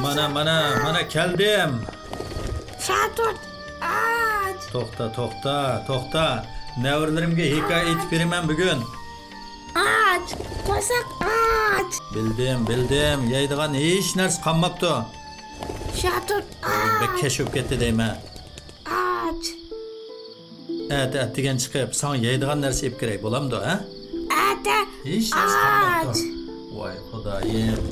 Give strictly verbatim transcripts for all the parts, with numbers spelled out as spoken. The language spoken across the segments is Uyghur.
مانا، مانا، مانا كەلدىم. شاتۇت، ئاچ. توختا، توختا، توختا. نەۋرىلىرىمگە ھېكايە ئېيتىپ بېرىمەن بۈگۈن. ئاچ، قورساق ئاچ. بىلدىم، بىلدىم. يەيدىغان ھېچ نەرسە قالماپتۇ. شاتۇت، بەك ئاچ. كەچ بولۇپ كەتتى دەيمەن. ئاچ. ئەتە ئەتىگەن چىقىپ، ساڭا يەيدىغان نەرسە ئېلىپ كىرەي، بولامدۇ، ھە؟ ئەتە ھېچ نەرسە قالماپتۇ. ئاچ. ۋاي خۇدايىم،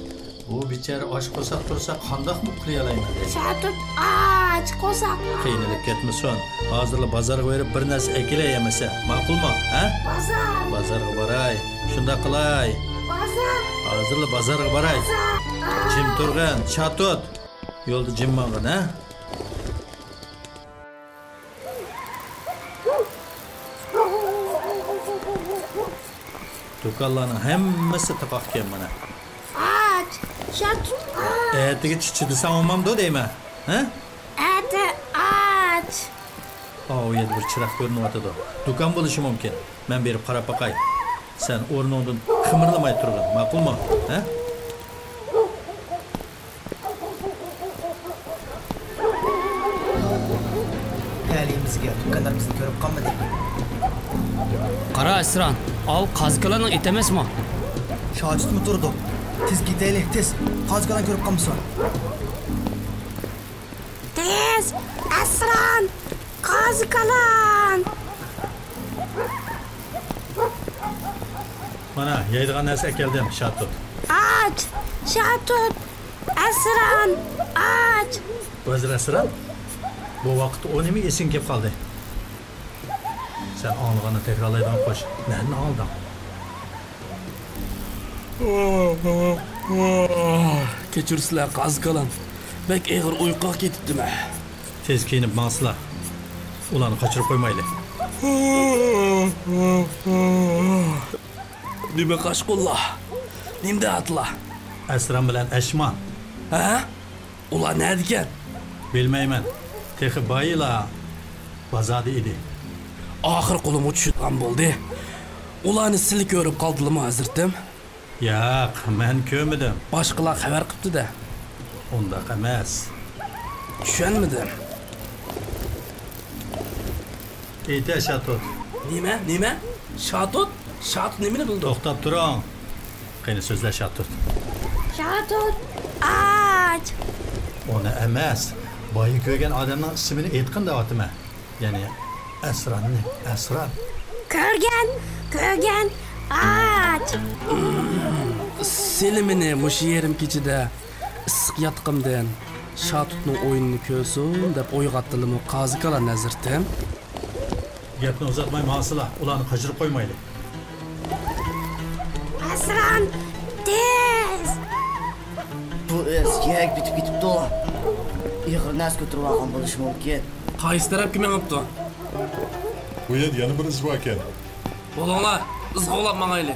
بۇ بىچارە ئاچ قورساق تۇرسا، قانداقمۇ ئۇخلىيالايمەن دەيمەن. شاتۇت ئاچ، قورساق ئاچ. قىينىلىپ كەتمىسۇن. ھازىرلا بازارغا بېرىپ، بىر نەرسە ئەكېلەي ئەمىسە. ماقۇلمۇ، ھە؟ بازار. بازارغا باراي. شۇنداق قىلاي. بازار. ھازىرلا بازارغا باراي. بازار. جىم تۇرغىن، شاتۇت. يولدا جىم ماڭغىن، ھە؟ دۇكانلارنىڭ ھەممىسى تاقاقكەن مانا. ئاچ، شاتۇت ئاچ. ئەتىگىچە چىدىساڭ بولمامدۇ دەيمەن، ھە؟ ئەتە ئاچ. ئاۋۇ يەردە بىر چىراغ كۆرۈنۈۋاتىدۇ. دۇكان بولۇشى مۇمكىن. مەن بېرىپ قاراپ باقاي. سەن ئورنۇڭدىن قىمىرلىماي تۇرغىن، ماقۇلمۇ؟ ھە؟ تەلىيىمىزگە دۇكاندار بىزنى كۆرۈپ قالمىدى. قارا ئەسران، ئاۋۇ قازىكالاننىڭ ئېتى ئەمەسمۇ؟ شاتۇتمۇ تۇرىدۇ. تېز كېتەيلى، تېز. قازىكالان كۆرۈپ قالمىسۇن. تېز، ئەسران، قازىكالان. مانا، يەيدىغان نەرسە ئەكەلدىم، شاتۇت. ئاچ، شاتۇت، ئەسران، ئاچ. ۋەزىر ئەسران، بۇ ۋاقىتتا ئۇ نېمە ئېسىڭگە كېلىپ قالدى؟ سەن ئاڭلىغاننى تەكرارلايدىغان قوش. نەدىن ئاڭلىدىڭ؟ كەچۈرسىلەر، قازىكالام. بەك ئېغىر ئۇيقۇغا كېتىپتىمەن. تېز كىيىنىپ ماڭسىلا. ئۇلارنى قاچۇرۇپ قويمايلى. نېمە قاشقۇنلار؟ نېمە دەۋاتىلا؟ ئەسران بىلەن ئەشمان. ھە؟ ئۇلار نەدىكەن؟ بىلمەيمەن. تېخى بايىلا بازاردا ئىدى. ئاخىر قولۇمغا چۈشىدىغان بولدى. ئۇلارنى سىلى كۆرۈپ قالدىلىمۇ، ھەزرىتىم؟ ياق، مەن كۆرمىدىم. باشقىلار خەۋەر قىپتۇ-دە. ئۇنداق ئەمەس. چۈشەنمىدىم. ئېيتە، شاتۇت. نېمە؟ نېمە؟ شاتۇت؟ شاتۇت نېمىنى بىلىدۇ؟ توختاپ تۇرۇڭ. قېنى سۆزلە، شاتۇت. شاتۇت ئاچ. ئۇنى ئەمەس، بايا كۆرگەن ئادەمنىڭ ئىسمىنى ئېيتقىن دەۋاتىمەن. يەنى ئەسراننى، ئەسران. كۆرگەن، كۆرگەن ئاچ. سىلى مېنى مۇشۇ يېرىم كېچىدە ئىسسىق ياتىقىمدىن شاتۇتنىڭ ئويۇنىنى كۆرسۇن دەپ ئويغاتتىلىمۇ، قازىكالان ھەزرىتىم؟ گەپنى ئۇزارتماي ماڭسىلا، ئۇلارنى قاچۇرۇپ قويمايلى. ئەسران، تېز! بۇ ئىس يەرگە پېتىپ كېتىپتۇ. ئېغىر نەرسە كۆتۈرۈۋالغان بولۇشى مۇمكىن. قايسى تەرەپكە مېڭىپتۇ؟ بۇ يەردە يەنە بىر ئىز باركەن. بولۇڭلار، ئىز قوغلاپ ماڭايلى.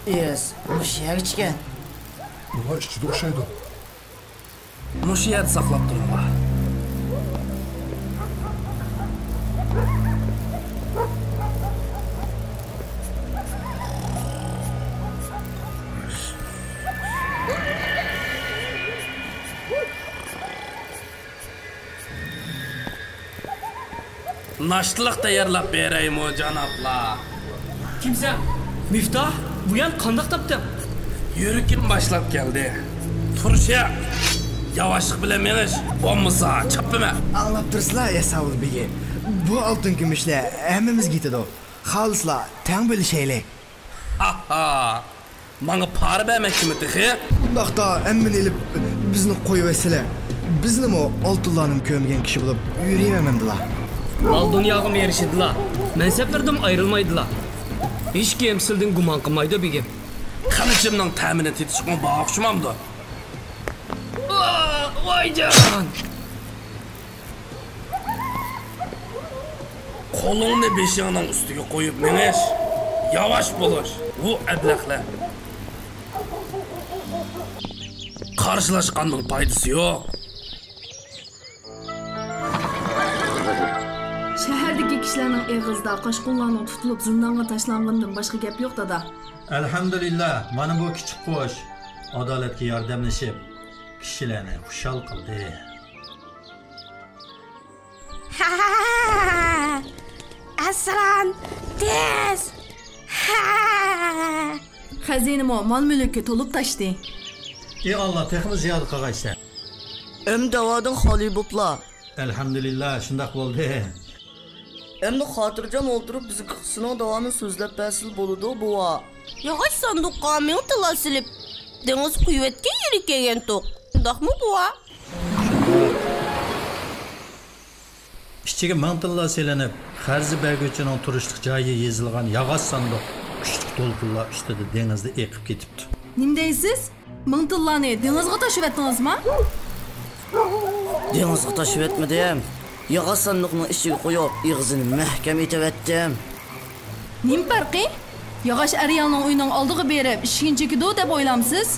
ئىس مۇشۇ يەرگىچىكەن. بۇلار ئىچىدە ئوخشايدۇ. مۇشۇ يەردە ساقلاپ تۇرۇڭلار. ناشتىلىق تەييارلاپ بېرەيمۇ، جانابلار؟ كىمسەن؟ مىفتاھ؟ بۇ يەرنى قانداق تاپتىڭ؟ يۈرىكىم باشلاپ كەلدى. تۇرۇشۇڭ! ياۋاشلىق بىلەن مېڭىش، بولمىسا چاپپىمەن. ئاڭلاپ تۇرسىلا، ياساۋۇل بېگى. بۇ ئالتۇن كۈمۈشلەر ھەممىمىزگە يېتىدۇ. خالىسىلا تەڭ بۆلۈشەيلى. ھاھا! ماڭا پارا بەرمەكچىمۇ تېخى؟ ئۇنداقتا ھەممىنى ئېلىپ، بىزنى قويۇۋەتسىلە. بىزنىمۇ ئالتۇنلارنىمۇ كۆرمىگەن كىشى بولۇپ يۈرۈۋەرمەمدىلا. مال-دۇنياغىمۇ ئېرىشىدىلا. مەنسەپلىرىدىنمۇ ئايرىلمايدىلا. ھېچكىم سىلىدىن گۇمان قىلمايدۇ، بېگىم. قىلىچىمنىڭ تەمىنى تېتىشقىمۇ بار ئوخشىمامدۇ؟ ۋايجان! قولۇڭنى بېشىڭنىڭ ئۈستىگە قويۇپ مېڭىش، ياۋاش بولۇش، ۋۇ ئەبلەخلەر. قارشىلاشقاننىڭ پايدىسى يوق. شەھەردىكى كىشىلەرنىڭ ئېغىزىدا قاچقۇنلارنىڭ تۇتۇلۇپ زىندانغا تاشلانغىنىدىن باشقا گەپ يوق، دادا. ئەلھەمدۇلىللا، مانا بۇ كىچىك قۇش ئادالەتكە ياردەملىشىپ، كىشىلەرنى خۇشال قىلدى. ئەسران، تېز! خەزىنىمۇ مال-مۈلۈككە تولۇپ تاشتى. ئى ئاللا، تېخىمۇ زىيادە قىلغايسەن. ئەمدى داۋادىن خالىي بوپلا. ئەلھەمدۇلىللا، شۇنداق بولدى. ئەمدى خاتىرجەم ئولتۇرۇپ، بىزگە قىسسىنىڭ داۋامىنى سۆزلەپ بەرسىلا بولىدۇ، بوۋا. ياغاچ ساندۇققا مىڭ تىللا سېلىپ، دېڭىزغا قۇيۇۋەتكەن يېرى كەلگەنتۇق. شۇنداقمۇ، بوۋا؟ شۇنداق. ئىچىگە مىڭ تىللا سېلىنىپ، قەرز بەرگۈچىنىڭ تۇرۇشلۇق جايى يېزىلغان ياغاچ ساندۇق كۈچلۈك دولقۇنلار ئۈستىدە دېڭىزدا ئېقىپ كېتىپتۇ. نېمە دەيسىز؟ مىڭ تىللانى دېڭىزغا تاشلىۋەتتىڭىزما؟ دېڭىزغا تاشلىۋەتمىدىم. ياغاچ ساندۇقنىڭ ئىچىگە قويۇپ، ئېغىزىنى مەھكەم ئېتىۋەتتىم. نېمە پەرقى؟ ياغاچ ئەر-ئايالنىڭ ئۆيىنىڭ ئالدىغا بېرىپ، ئىشىكىنى چېكىدۇ دەپ ئويلامسىز؟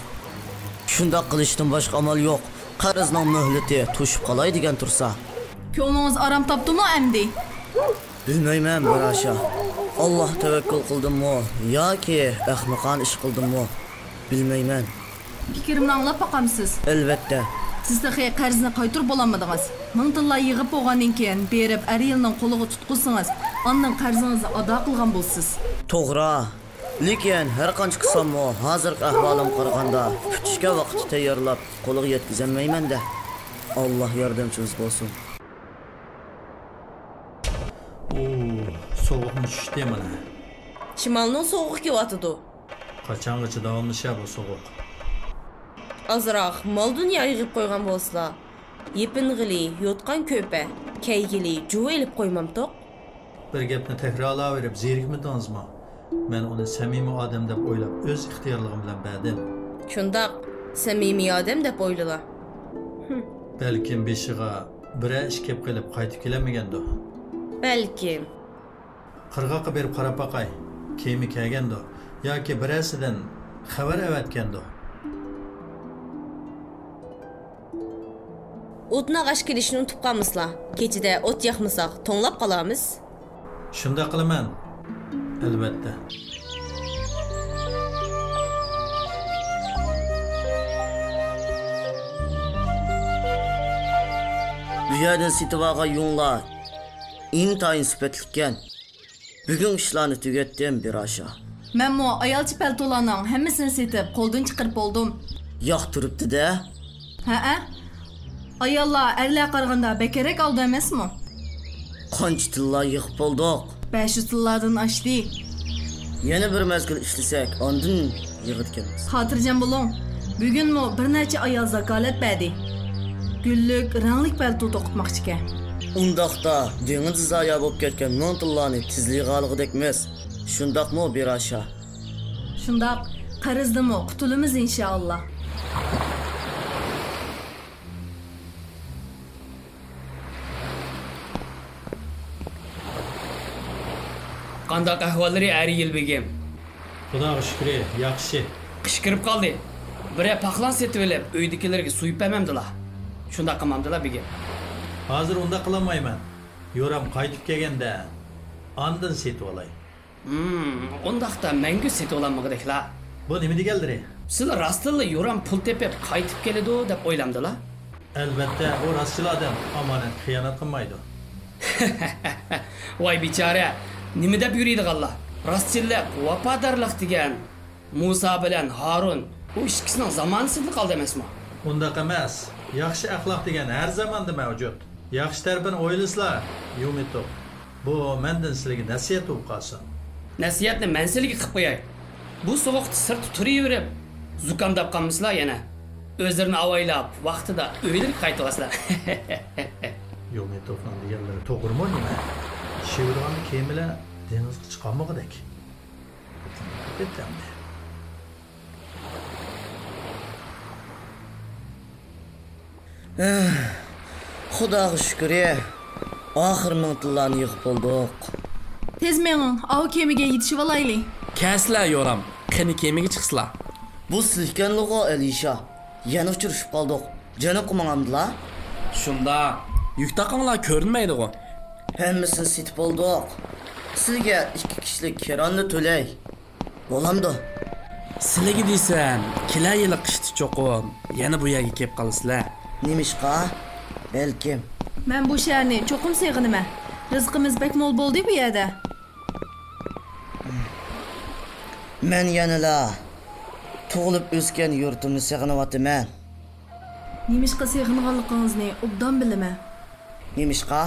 شۇنداق قىلىشتىن باشقا ئامال يوق. قەرزنىڭ مۆھلىتى توشۇپ قالاي دېگەن تۇرسا. كۆڭلىڭىز ئارام تاپتىمۇ ئەمدى؟ بىلمەيمەن، بىراشا. ئاللاھقا تەۋەككۈل قىلدىممۇ ياكى ئەخمىقانە ئىش قىلدىممۇ، بىلمەيمەن. پىكرىمنى ئاڭلاپ باقامسىز؟ ئەلۋەتتە. سىز تېخى قەرزنى قايتۇرۇپ بولالمىدىڭىز. مىڭ تىللا يىغىپ بولغاندىن كېيىن، بېرىپ ئەر-ئايالنىڭ قولىغا تۇتقۇزسىڭىز، ئاندىن قەرزىڭىزنى ئادا قىلغان بولىسىز. توغرا. لېكىن ھەر قانچە قىلساممۇ، ھازىرقى ئەھۋالىمغا قارىغاندا، پۈتۈشكەن ۋاقىتتا تەييارلاپ، قولىغا يەتكۈزەلمەيمەن-دە. ئاللا ياردەمچىمىز بولسۇن. ئۇ، سوغۇقمۇ چۈشتى مانا. شىمالنىڭ سوغۇقى كېلىۋاتىدۇ. قاچانغىچە داۋاملىشار بۇ سوغۇق؟ ئازراق مال-دۇنيا يىغىپ قويغان بولسىلا، يېپىنغىلى يوتقان-كۆرپە، كەيگىلى جۇۋا ئېلىپ قويمامتۇق؟ بىر گەپنى تەكرارلاۋېرىپ زېرىكمىدىڭىزمۇ؟ مەن ئۇنى سەمىمىي ئادەم دەپ ئويلاپ، ئۆز ئىختىيارلىقىم بىلەن بەردىم. شۇنداق، سەمىمىي ئادەم دەپ ئويلىلا. بەلكىم بېشىغا بىرەر ئىش كەپ قېلىپ قايتىپ كېلەلمىگەندۇ؟ بەلكىم. قىرغاققا بېرىپ قاراپ باقاي. كېمە كەلگەندۇ ياكى بىرەرسىدىن خەۋەر ئەۋەتكەندۇ؟ ئوتۇن ئاغاچ كېلىشىنى ئۇنتۇپ قالمىسىلا. كېچىدە ئوت ياقمىساق، توڭلاپ قالارمىز. شۇنداق قىلىمەن، ئەلۋەتتە. بۇ يەردىن سېتىۋالغان يۇڭلار ئىنتايىن سۈپەتلىككەن. بۈگۈن ئىشلارنى تۈگەتتىم، بىراشا. مەنمۇ ئايالچە پەلتولارنىڭ ھەممىسىنى سېتىپ، قولدىن چىقىرىپ بولدۇم. ياق تۇرۇپتۇ-دە. ھەئە. ئاياللار ئەرلەرگە قارىغاندا بەكرەك ئالدى ئەمەسمۇ؟ قانچە تىللا يىغىپ بولدۇق؟ بەش يۈز تىللادىن ئاشتى. يەنە بىر مەزگىل ئىشلىسەك، ئاندىن يىغىدىكەنمىز. خاتىرجەم بولۇڭ. بۈگۈنمۇ بىر نەچچە ئايال زاكالەت بەردى. گۈللۈك، رەڭلىك پەلتو توقۇتماقچىكەن. ئۇنداقتا دېڭىزدا زايا بولۇپ كەتكەن مىڭ تىللانى تېزلا يىغالىغۇدەكمىز. شۇنداقمۇ، بىراشا؟ شۇنداق، قەرزدىنمۇ قۇتۇلىمىز، ئىنشائاللا. قانداق ئەھۋاللىرى ئەرىيىل بېگىم؟ خۇداغا شۈكرى، ياخشى. قىش كىرىپ قالدى. بىرەر پاقلان سېتىۋېلىپ، ئۆيدىكىلەرگە سويۇپ بەرمەمدىلا. شۇنداق قىلمامدىلا بېگىم؟ ھازىر ئۇنداق قىلالمايمەن. يورام قايتىپ كەلگەندە ئاندىن سېتىۋالاي. ھىم، ئۇنداقتا مەڭگۈ سېتىۋالالمىغۇدەكلا. بۇ نېمە دېگەنلىرى؟ سىلە راستتىنلا يورام پۇل تېپىپ قايتىپ كېلىدۇ دەپ ئويلامدىلا؟ ئەلۋەتتە، ئۇ راستچىل ئادەم، ئامانەتكە خىيانەت قىلمايدۇ. ۋاي بىچارە، نېمە دەپ يۈرىدىغانلار؟ راستچىللىق، ۋاپادارلىق دېگەن مۇسا بىلەن ھارۇن، ئۇ ئىككىسىنىڭ زامانىسىدىلا قالدى ئەمەسمۇ؟ ئۇنداق ئەمەس. ياخشى ئەخلاق دېگەن ھەر زاماندا مەۋجۇت. ياخشى تەرىپىنى ئويلىسىلا، يۇمىتوف. بۇ مەندىن سىلىگە نەسىھەت بولۇپ قالسۇن. نەسىھەتنى مەن سىلىگە قىلىپ قوياي. بۇ سوغۇقتا سىرتتا تۇرۇۋېرىپ، زۇكامداپ قالمىسىلا يەنە. ئۆزلىرىنى ئاۋايلاپ، ۋاقتىدا ئۆيلىرىگە قايتىۋالسىلا. يۇمىتوفنىڭ دېگەنلىرى توغرىمۇ نېمە؟ شىۋىرغاندا كېمىلەر دېڭىزغا چىقالمىغۇدەك. خۇداغا شۈكرى، ئاخىر مىڭ تىللانى يىغىپ بولدۇق. تېز مېڭىڭ، ئاۋۇ كېمىگە يېتىشىۋالايلى. كەلسىلە يورام، قېنى كېمىگە چىقسىلا. بۇ سىز ئىكەنلىغۇ، ئەلىشا. يەنە ئۇچرىشىپ قالدۇق. جەنۇبقا ماڭامدىلا؟ شۇنداق. يۈك تاقىڭلار كۆرۈنمەيدىغۇ. ھەممىسىنى سېتىپ بولدۇق. سىلىگە ئىككى كىشىلىك كىراننى تۆلەي. بولامدۇ؟ سىلىگە دېسەم، كېلەر يىلى قىشتا چوقۇم يەنە بۇ يەرگە كېلىپ قالىسىلەر. نېمىشقا؟ بەلكىم. مەن بۇ شەھەرنى چوقۇم سېغىنىمەن. رىزقىمىز بەك مول بولدى بۇ يەردە. مەن يەنىلا تۇغۇلۇپ ئۆسكەن يۇرتۇمنى سېغىنىۋاتىمەن. نېمىشقا سېغىنغانلىقىڭىزنى ئوبدان بىلىمەن. نېمىشقا؟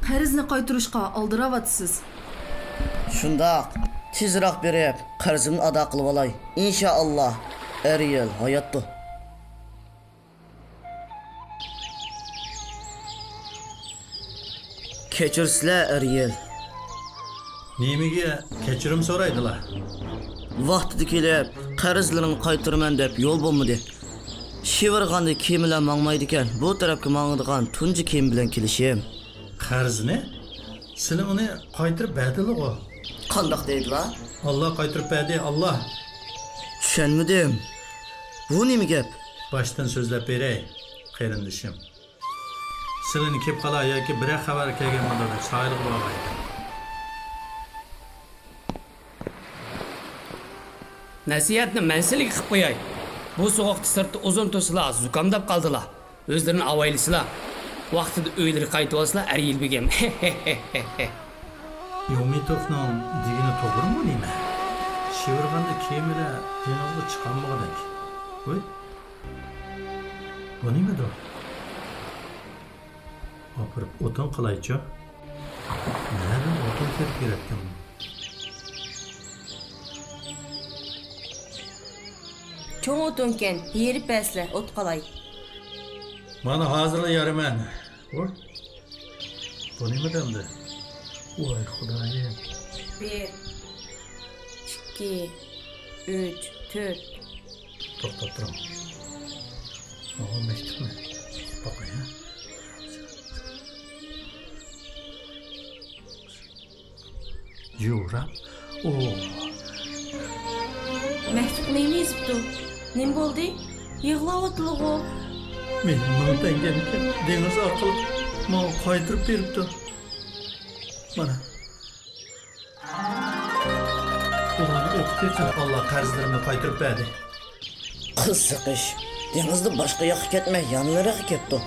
قەرزنى قايتۇرۇشقا ئالدىراۋاتىسىز. شۇنداق، تېزراق بېرىپ قەرزىمنى ئادا قىلىۋالاي. ئىنشائاللا، ئەرىيەل ھاياتتۇ. كەچۈرسىلە، ئەرىيەل. نېمىگە كەچۈرۈم سورايدىلا؟ ۋاقتىدا كېلىپ، قەرزلىرىڭنى قايتۇرىمەن دەپ يول بولمىدى. شىۋىرغاندا كېمىلەر ماڭمايدىكەن، بۇ تەرەپكە ماڭىدىغان تۇنجى كېمە بىلەن كېلىشىم. قەرزنى؟ سىلى ئۇنى قايتۇرۇپ بەردىلىغۇ. قانداق دەيدىلا؟ ئاللا قايتۇرۇپ بەردى، ئاللا. چۈشەنمىدىم. بۇ نېمە گەپ؟ باشتىن سۆزلەپ بېرەي، قېرىندىشىم. سىلىنى كېلىپ قالا ياكى بىرەر خەۋەر كەلگەن بولىدۇ دەپ ساھىلغا بارغان ئىدىم. نەسىھەتنى مەن سىلىگە قىلىپ قوياي. بۇ سوغۇقتا سىرتتا ئۇزۇن تۇرسىلا، زۇكامداپ قالدىلا. ئۆزلىرىنى ئاۋايلىسىلا. ۋاقتىدا ئۆيلىرىگە قايتىۋالسىلا، ئەرىيەل بېگىم. يومىتوفنىڭ دېگىنى توغرىمۇ نېمە؟ شىۋىرغاندا كېمىلەر دېڭىزغا چىقالمىغۇدەك. ۋوي. بۇ نېمىدۇ؟ ئاپىرىپ ئوتۇن قىلايچۇ. نەدىن ئوتۇن تېرىپ كېلەتتىم؟ چوڭ ئوتۇنكەن، يېرىپ بەرسىلە، ئوت قالاي. مانا ھازىرلا يارىمەن. ۋوي. بۇ نېمە دەمدى؟ ۋاي خۇدايىم. بىر، ئىككى، ئۈچ، تۆت. توختاپ تۇرۇڭ. ئۇ مەكتۇپمۇ؟ باقاي، ھە؟ جۇرا. ئۇ. مەكتۇپ نېمە يېزىپتۇ؟ نېمە بولدى؟ يىغلاۋاتىدىغۇ. مېنىڭ مىڭ تەڭگەمكەن، دېڭىز ئارقىلىق ماڭا قايتۇرۇپ بېرىپتۇ. مانا. بۇلارنى ئوقۇپ بېقىڭ، ئاللا قەرزلىرىمنى قايتۇرۇپ بەردى. قىزىق ئىش، دېڭىزدا باشقا ياققا كەتمەي، يانلىرىغا كەپتۇ.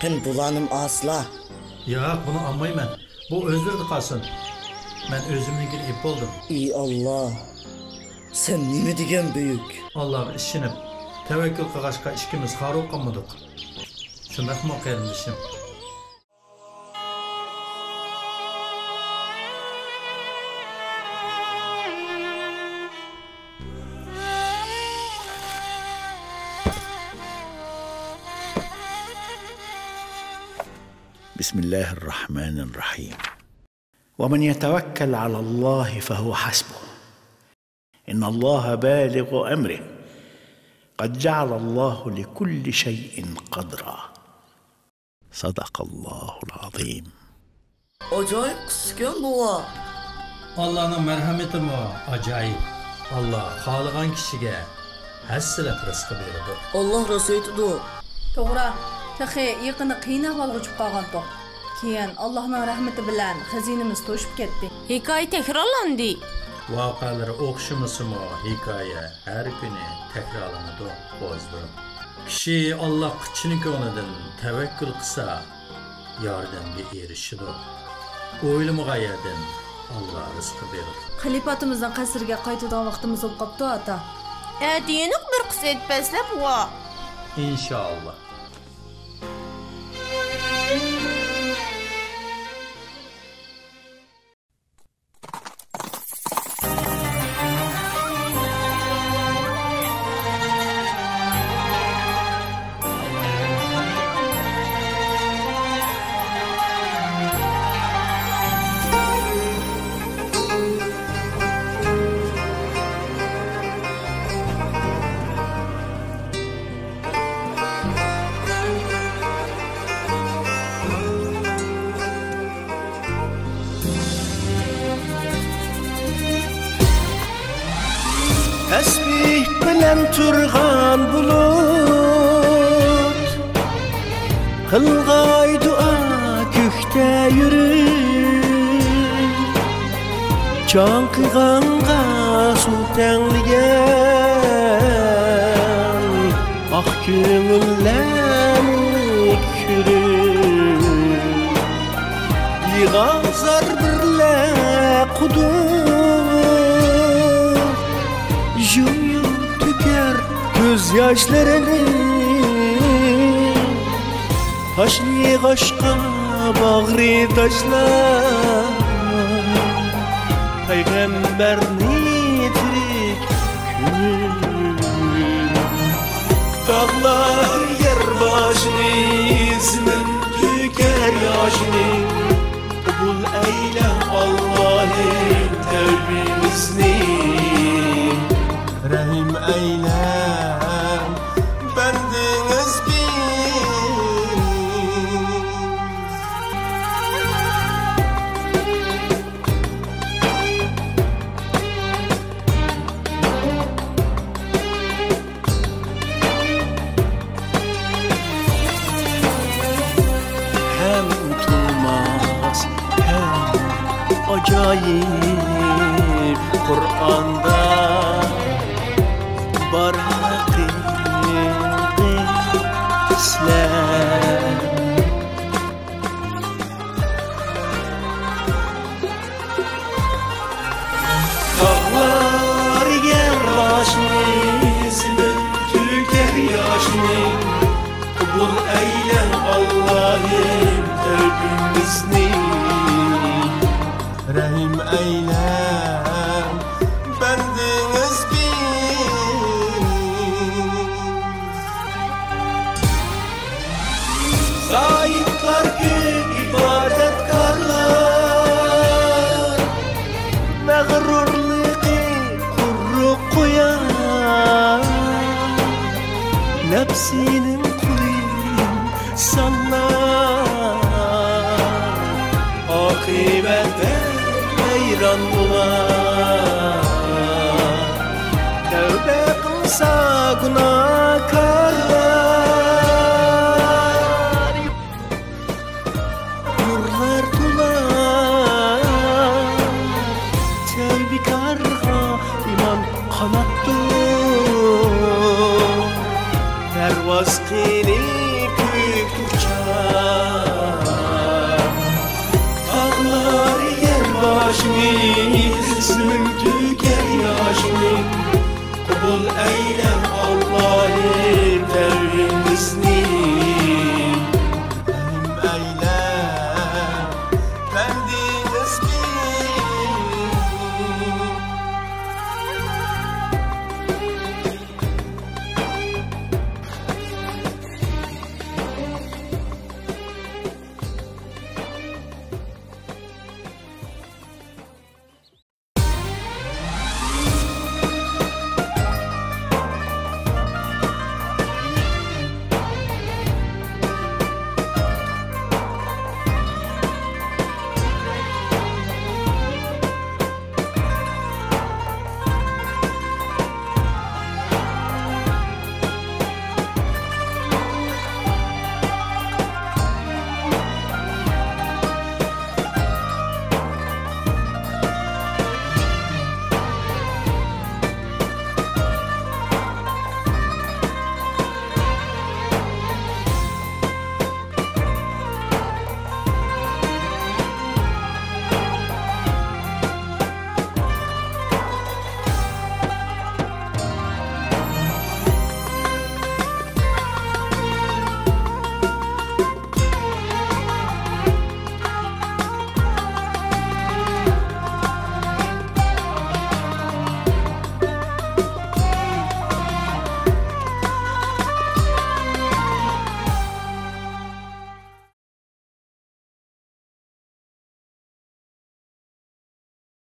قېنى، بۇلارنىمۇ ئالسىلا. ياق، بۇنى ئالمايمەن. بۇ ئۆزلىرىدە قالسۇن. مەن ئۆزۈمنىڭكىنى ئېلىپ بولدۇم. ئى ئاللا، سەن نېمە دېگەن بۈيۈك؟ ئاللاغا ئىشىنىپ، تەۋەككۈل قىلغاچقا ئىككىمىز خار بولۇپ قالمىدۇق. شۇنداقمۇ، قېرىندىشىم؟ بسم الله الرحمن الرحيم. ومن يتوكل على الله فهو حسبه. إن الله بالغ أمره. قد جعل الله لكل شيء قدرا. صدق الله العظيم. ئاجايىپ قىسسىكەن بۇ. ئاللانىڭ مەرھەمىتىمۇ ئاجايىپ. ئاللا خالىغان كىشىگە ھەسسىلەپ رىزقى بېرىدۇ. ئاللا راست ئېيتىدۇ. توغرا، تېخى يېقىندا قىيىن ئەھۋالغا چۈشۈپ قالغانتۇق. كېيىن ئاللانىڭ رەھمىتى بىلەن خەزىنىمىز توشۇپ كەتتى. ھېكايە تەكرارلاندى. ۋەقەلىرى ئوخشىمىسىمۇ، ھېكايە ھەر كۈنى تەكرارلىنىدۇ، قوزىدۇ. كىشى ئاللاغا چىن كۆڭلىدىن تەۋەككۈل قىلسا، ياردەمگە ئېرىشىدۇ. ئويلىمىغان يەردىن ئاللا رىزقى بېرىدۇ. خەلىپە ئاتىمىزنىڭ قەسرىگە قايتىدىغان ۋاقتىمىز بولۇپ قاپتۇ، ئاتا. ئەتە يەنە بىر قىسسا ئېيتىپ بەرسىلە، بوۋا. ئىنشائاللا. تەسبىھ بىلەن تۇرغان بۇلۇت، قىلغاي دۇئا يۈرۈپ، چاڭقىغانغا سۇ تەڭلىگەن ئاق كۆڭۈللەرنى كۆرۈپ، يىغا زار بىرلە قۇدۇق يۇيۇپ تۆكەر كۆز ياشلىرىنى. تاشلىغاچقا باغرى تاشلاپ، پەيغەمبەرنى تىرىك كۆرۈپ. تاغلار يەر باشىنى، زېمىن تۆكەر ياشىنى. قوبۇل ئەيلە، ئاللاھىم، تەۋبىمىزنى. رەھىم ئەيلە، بەندىڭىزگە. ھەم ئۇنتۇلماس، ھەم ئاجايىپ قۇرئاندا بار ھەقىقىي سۆزلەر. تاغلار يەر باشىنى، زېمىن تۆكەر ياشىنى. قوبۇل ئەيلە، ئاللاھىم، تەۋبىمىزنى. رەھىم ئەيلە، بەندىڭىزگە. زاھىدلار كۆپ، ئىبادەتكارلار، مەغرۇرلۇقى قۇرۇق قۇيا، نەپسىنىڭ قۇلى سانلار، ئاقىۋەتتە ھەيران بولا. تەۋبە قىلسا گۇناھكارلار، نۇرلار تولا. تەۋبىكارغا ئىمان قاناتتۇر، پەرۋاز قىلىپ